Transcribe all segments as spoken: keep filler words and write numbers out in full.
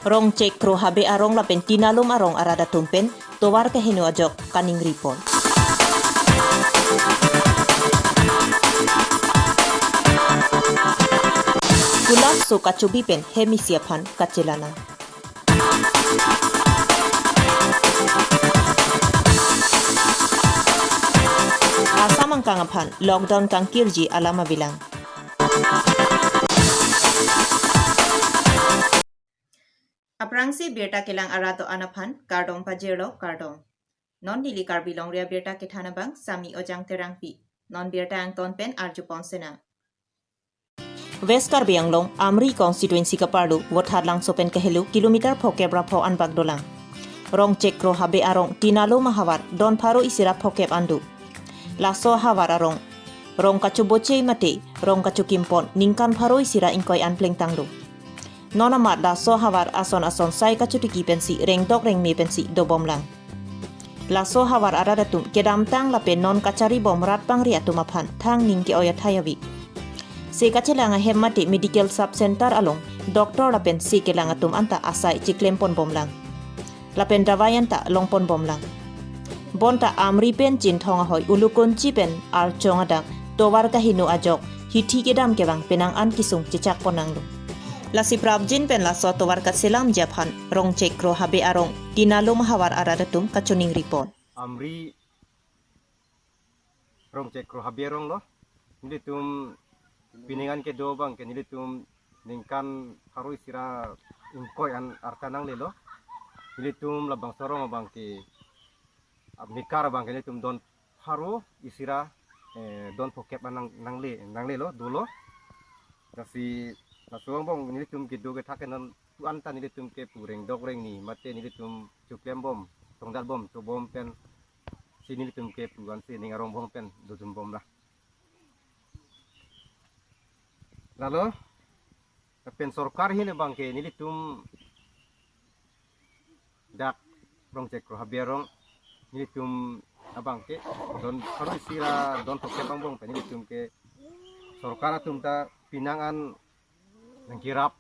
Rongchek Kro Habe arong lapen Tinalum arong arat atum pen tovar kaheno ajok kaningri pon. Kulapso kachobi pen hem isi aphan kachelang. Assam angkang aphan lockdown kangkirji alam avelang. Aphrangsi birta kelang arat do-an aphan kardom pajirlo, kardom. Non neli Karbi Longri abirta kethan abang Sami Ojang Terangpi. Non birta angton pen arjupon senang. West Karbi Anglong, Amri constituency kaparlu, Vothatlangso pen kahelo kilometer phokep ra pho anbak dolang. Rongchek Kro Habe arong Tinalum ahavar don pharo isi ra phokep an do. Laso ahavar arong rong kachoboche mate rong kachokim pon ningkan pharo isi ra ingkoi an plengtang do. Non amat laso ahavar ason ason sai kachotiki pensi rengdok rengme pensi dobomlang. Laso ahavar arat atum kedamtang lapen non kachari bom rat pangri atum aphan thang ning ke-oi athai ave. Se kachelang ahem mate medical sub center along doctor lapen se kelang atum anta asai chiklem pon bomlang. Lapen davai anta long pon bomlang. Bonta Amri pen Chinthong ahoi Ulukonchi pen archong adak tovar kaheno ajok hithi kedam kevang penang an kesung chechak pon nanglo. Lasi prapjin pen laso tovar kaselamji aphan Rongchek Kro Habe arong Tinalum ahavar arat atum kachoningri pon. Amri Rongchek Kro Habe arong lo. Nelitum pining an kedo abang ke nelitum ningkan pharo isi ra ingkoi an arta nanglelo. Nelitum labangso arong abang ke amekar abang ke nelitum don pharo isi ra, eh, don phokep an nang, nangle, nanglelo, dolo. Lasi laso angbong nelitum kedo kethak ke non tu anta nelitum ke pu rengdok rengni mate nelitum choklem bom, tongdal bom, chobom pensi nelitum ke pu ansi ning arong bom pen dodun bomlang. Lalo lapen sorkar ahin abang ke nelitum dak Rongchek Kro Habe arong nelitum abang ke don pharo isi ra don phokep angbong pen nelitum ke sorkar atum ta pining an nangkerap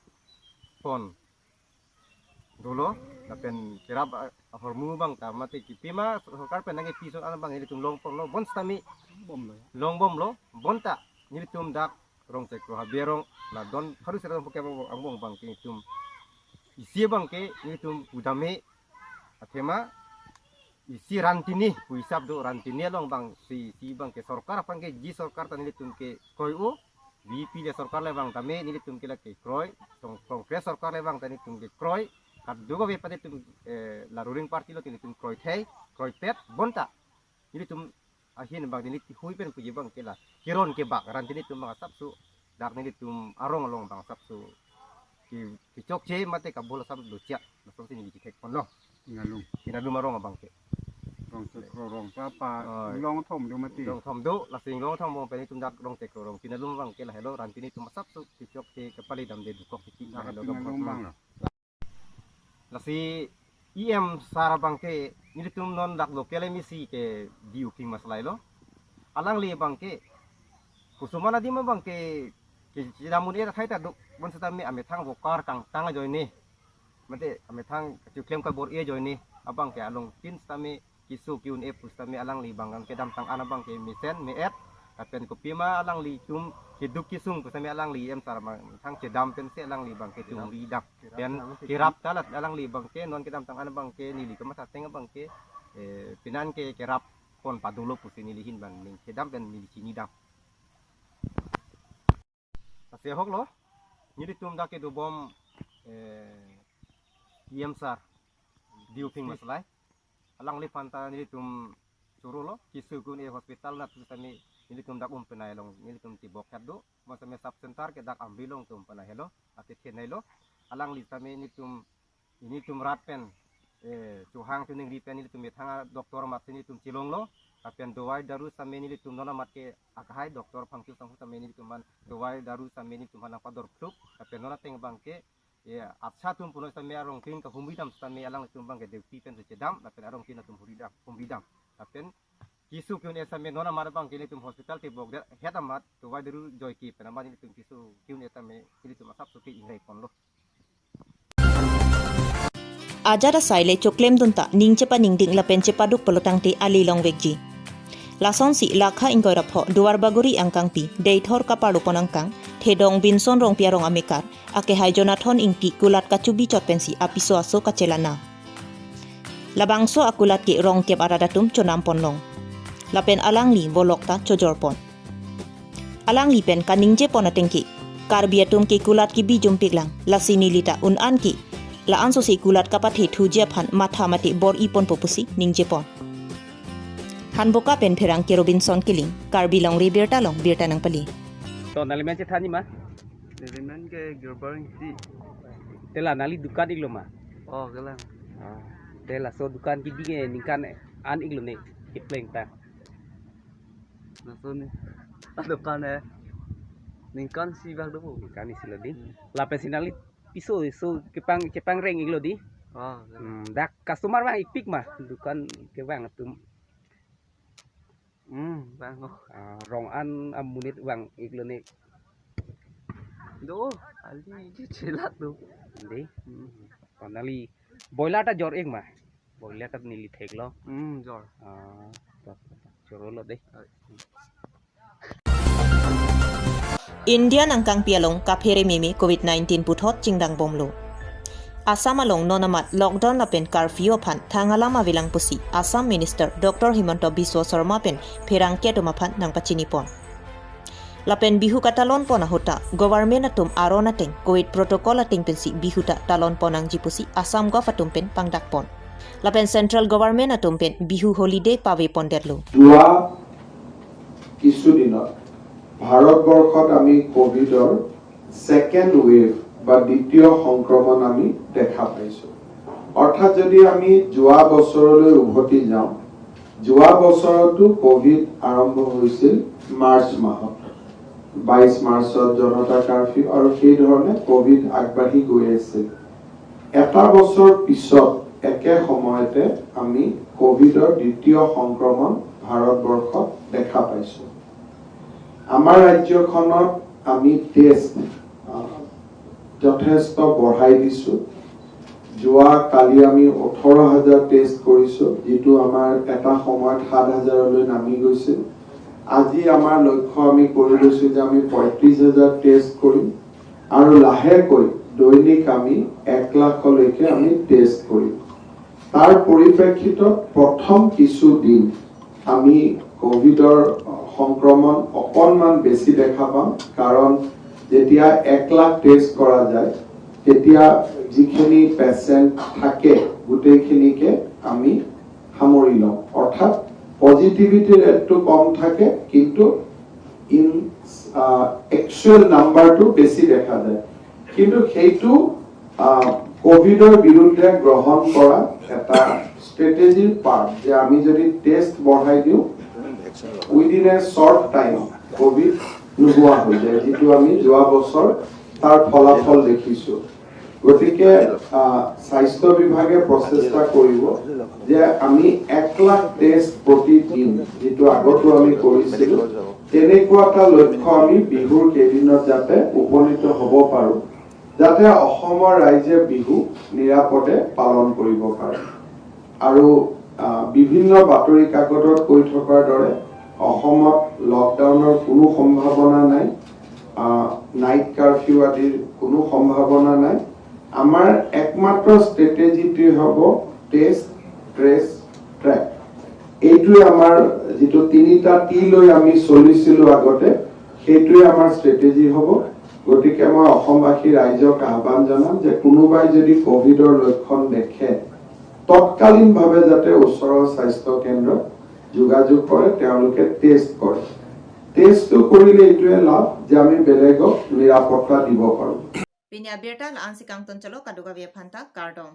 pon dolo, lapen kerap, ah, ahormu abang ta mate kipima sorkar pen nangkepi ason an abang nelitum long ponlo, bon sitame long bomlo, bonta nelitum dak Rongchek Kro Habe arong la don pharo isi ra don phokep angbong abang ke nelitum isi abang ke nelitum pudam-e athema isi ran tini pu hisap do, ran tini along abang si, si abang ke sorkar aphan ke ji sorkar ta nelitum ke kroi-o, B J P le sorkar le abang tame nelitum ke lake kroi, tong Congress sorkar le abang ta nelitum ke kroi, kadokave pate tum, eh, la ruling party lo nelitum kroi thei, kroi pet, bonta nelitum ahin abang neli tihui pen puji abang ke la kiron kebak ran tini atum abang asapso dak nelitum arong along abang asapso ke, kechokche mate kabol asap dochak, lasonsi neli chethek ponlo. Tinalum. Tinalum arong abang ke. Rongchek Kro arong papa, oh, inglong thom do mati. Inglong thom do, lasi inglong thom bom pen nelitum dak Rongchek Kro arong Tinalum abang ke lahelo, ran tini atum asapso kechokche kapali damde dokok titi, dak lahelo Tinalum abang lo. Lasi E M sir abang ke nelitum non dak local M A C ke Diu King Masalai lo. Alangli abang ke koson adim abang ke, ke chedam un-e athai ta do, bon sitame amethang vokar kangtang ajoine, mate amethang kachoklem kabor-e ajoine abang ke along tin sitame keso ke-un-e pu sitame alangli abang kedamtang an abang ke mesen me-et, lapen kopima alanglitum keduk kesung pu sitame alangli E M sir abang thang chedam pensi alangli abang ke tumri dam. Pen kerap ta la alangli abang ke non kedamtang an abang ke neli kamatha ateng abang ke, eh, pining an ke kerap pon padolo pusi neli ahin abang ning kedam pen neli chini dam. Lasi ahok lo, nelitum dak kedo bom, eh, E M sir, Diu King Masalai. Alangliphan ta nelitum choro lo, keso ke-un-e hospital nat sitame nelitum dak Umpenai along, nelitum tibok het do, ma sitame sub center ke dak Amri along tum Umpenai helo, ate thenai lo, alangli sitame nelitum, nelitum rat pen, eh, chohang choningri pen nelitum methang a-doctor amat si nelitum chelonglo, lapen dawai daru sitame nelitum non amat ke akhai doctor aphan kechosong sitame nelitum aphan dawai daru sitame nelitum aphan nangpador phluk, lapen non ateng abang ke, ya, acha atum puno sitame arong tin kahumri dam sitame alanglitum abang ke duty pensi chedam, lapen arong tin atum huri dam, humri dam. Lapen keso ke-un-e sitame non amat abang ke nelitum hospital tibok det het amat, dawai daru joike pen amat nelitum keso ke-un-e sitame nelitum asapso ke-ingrai ponlo. Ajat asai le choklemdun ta ning chepaningding lapen chepaduk pulotangte ali longvekji. Lasonsi lakha ingkoi ra pho Duarbagori angkangpi Deithor kaparlopon angkang Thedong Binson Rongpi arong amekar akehai Jonathan Ingti kulat kachubi chot pensi apiso aso kachelang nang. Labangso akulat ke rong kep arat atum chonam ponlong. Lapen alangli bolok ta chojor pon. Alangli pen kaningje pon ateng ke Karbi atum ke kulat kebi jumpik lang, lasi neli ta un-an ke la-an sosi kulat kapathe thuji aphan matha mate bor-i ponpo pusi ningje pon. Hanboka pen Pherangke Robinson Killing, Karbi Longri Birta along birta nangpali. To nangli men chethan ma? Neli men ke Gilbert Ingti. Te la nangli dukan iklo ma? Oh, kelang. Ah, te laso dukan kebi ke ningkan an iklo ne kepleng ta? Laso ne. Dukan eh. Ningkan isi bak do. Ningkan isi lo dei. Hmm. Lapen si nangli piso so kepang, kepangreng iklo dei. Oh, kelang. Hmm, dak customer vang ikpik ma dukan kevang atum? Hmm, vang oh. Ah, rong an amonit vang iklo ne? Do, ali je chelat do. Dei. Hmm. To nangli boiler ta jor ik ma? Boiler ta neli theklo. Hmm, jor. Ah, to, to, to, chorolo dei. India angkangpi along kaphere meme covid nineteen puthot chingdangbomlo. Assam along non amat lockdown lapen curfew aphan thang alam avelang pusi Assam Minister Doctor Himanta Biswa Sarma pen pherangke atum aphan nangpachini pon. Lapen Bihu katalon pon ahut ta government atum aron ateng covid protocol ateng pensi Bihu ta talon pon nangji pusi Assam Gov atum pen pangdak pon. Lapen central government atum pen Bihu holiday pave pondetlo. যোৱা কিছুদিনত ভাৰতবৰ্ষত আমি কভিডৰ second wave বা দ্বিতীয় সংক্ৰমণ আমি দেখা পাইছোঁ। অৰ্থাৎ যদি আমি যোৱা বছৰলৈ উভতি যাওঁ, যোৱা বছৰতো কভিড আৰম্ভ হৈছিল মাৰ্চ মাহত। বাইছ মাৰ্চত জনতা কাৰ্ফিউ আৰু সেই ধৰণে কভিড আগবাঢ়ি গৈ আছিল। এটা বছৰ পিছত একে সময়তে আমি কভিডৰ দ্বিতীয় সংক্ৰমণ ভাৰতবৰ্ষত দেখা পাইছোঁ। আমাৰ ৰাজ্যখনত আমি টেষ্ট, আহ, যথেষ্ট বঢ়াই দিছোঁ। যোৱা কালি আমি ওঠৰ হাজাৰ টেষ্ট কৰিছোঁ, যিটো আমাৰ এটা সময়ত সাত হাজাৰলৈ নামি গৈছিল। আজি আমাৰ লক্ষ্য আমি কৰি লৈছোঁ যে আমি পঁয়ত্ৰিশ হাজাৰ টেষ্ট কৰিম আৰু লাহেকৈ দৈনিক আমি এক লাখলৈকে আমি টেষ্ট কৰিম। তাৰ পৰিপ্ৰেক্ষিতত প্ৰথম কিছু দিন আমি কভিডৰ সংক্ৰমণ অকণমান বেছি দেখা পাম, কাৰণ যেতিয়া এক লাখ টেষ্ট কৰা যায়, তেতিয়া যিখিনি পেচেণ্ট থাকে, গোটেইখিনিকে আমি সামৰি লওঁ। অৰ্থাৎ পজিটিভিটি ৰেটটো কম থাকে, কিন্তু ইন, আহ, একচুৱেল নাম্বাৰটো বেছি দেখা যায়। কিন্তু সেইটো, আহ, কভিডৰ বিৰুদ্ধে গ্ৰহণ কৰা এটা ষ্ট্ৰেটেজিৰ পাৰ্ট যে আমি যদি টেষ্ট বঢ়াই দিওঁ, within a short time covid নোহোৱা হৈ যায়, যিটো আমি যোৱা বছৰ তাৰ ফলাফল দেখিছোঁ। গতিকে, আহ, স্বাস্থ্য বিভাগে প্ৰচেষ্টা কৰিব যে আমি এক লাখ টেষ্ট প্ৰতিদিন, যিটো আগতো আমি কৰিছিলোঁ, তেনেকুৱা এটা লক্ষ্য আমি বিহুৰ কেইদিনত যাতে উপনীত হ'ব পাৰোঁ, যাতে অসমৰ ৰাইজে বিহু নিৰাপদে পালন কৰিব পাৰে। আৰু, আহ, বিভিন্ন বাতৰি কাকতত কৈ থকাৰ দৰে অসমত লকডাউনৰ কোনো সম্ভাৱনা নাই, আহ, নাইট কাৰ্ফিউ আদিৰ কোনো সম্ভাৱনা নাই। আমাৰ একমাত্ৰ ষ্ট্ৰেটেজিটোৱে হ'ব টেষ্ট, ট্ৰেচ, ট্ৰেক। এইটোৱে আমাৰ যিটো তিনিটা টি লৈ আমি চলিছিলোঁ আগতে, সেইটোৱে আমাৰ ষ্ট্ৰেটেজি হ'ব। গতিকে মই অসমবাসী ৰাইজক আহ্বান জনাম যে কোনোবাই যদি কভিডৰ লক্ষণ দেখে, তৎকালীনভাৱে যাতে ওচৰৰ স্বাস্থ্য কেন্দ্ৰত যোগাযোগ কৰে, তেওঁলোকে টেষ্ট কৰে। টেষ্টটো কৰিলে এইটোৱে লাভ যে আমি বেলেগক নিৰাপত্তা দিব পাৰোঁ। Pini abirta la-ansi kangton chalo, kadokave aphanta kardom.